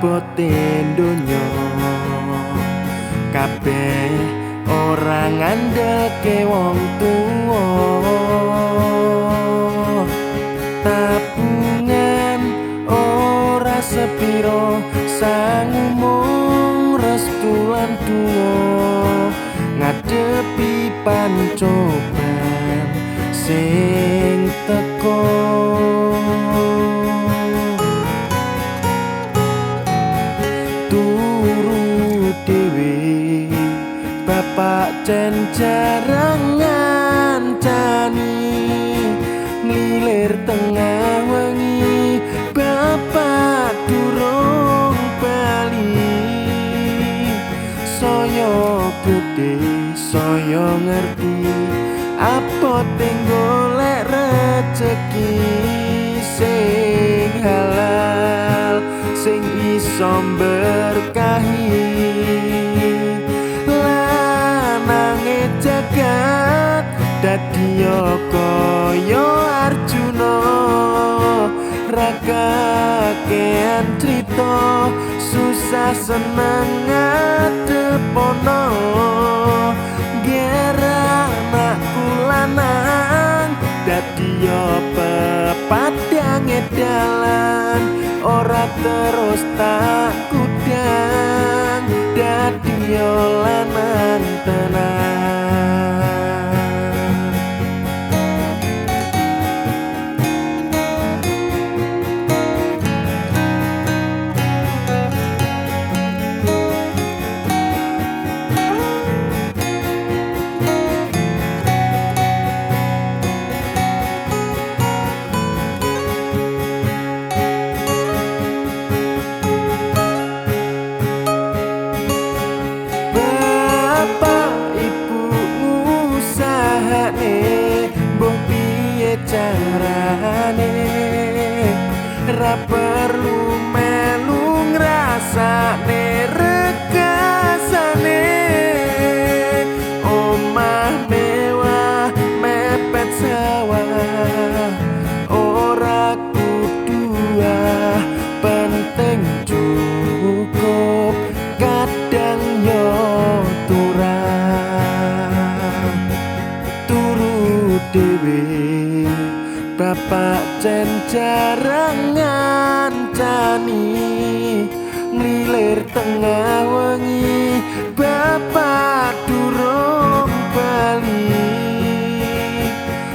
abote donya. Kabeh ora ngandelke wong tuwa. Tabungan ora sepiro, sangu mung restu lan donga ngadepi pancoban sing teko. Turu dhewe bapak cen jarang ngancani, nglilir tengah wengi bapak durung bali. Saya gedhe saya ngerti apote golek rejeki sing halal sing iso berkahi. Lanange jagat dadi kaya Arjuna, ra kakean crita susah seneng ngadepono. Ger anakku lanang dadi pepadange dalan, ora terus tak kudang dadi lanang tenan. Carane ra perlu melu ngrasane rekasane. Omah mewah mepet sawah ora kudu penting cukup kadang yo turah. Turu dhewe bapak cen jarang ngancani, nglilir tengah wengi bapak durung bali.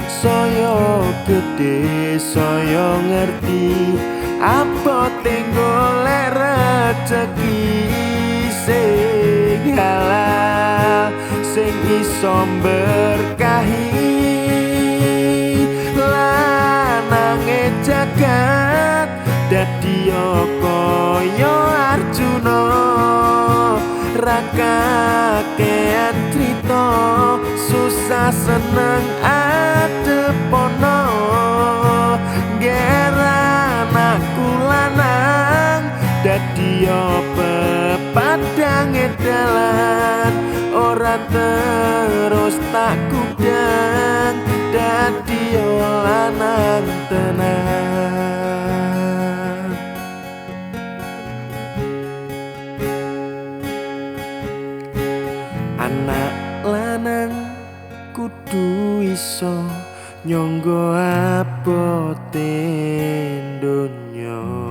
Saya gedhe saya ngerti apote golek rejeki sing halal sing iso berkahi. Lanange jagat dadi kaya Arjuna, ra kakean crita susah seneng adepono. Ger anakku lanang dadi pepadange dalan, ora terus tak kudang dadi lanang tenan. Anak lanang kudu iso nyangga abote donya.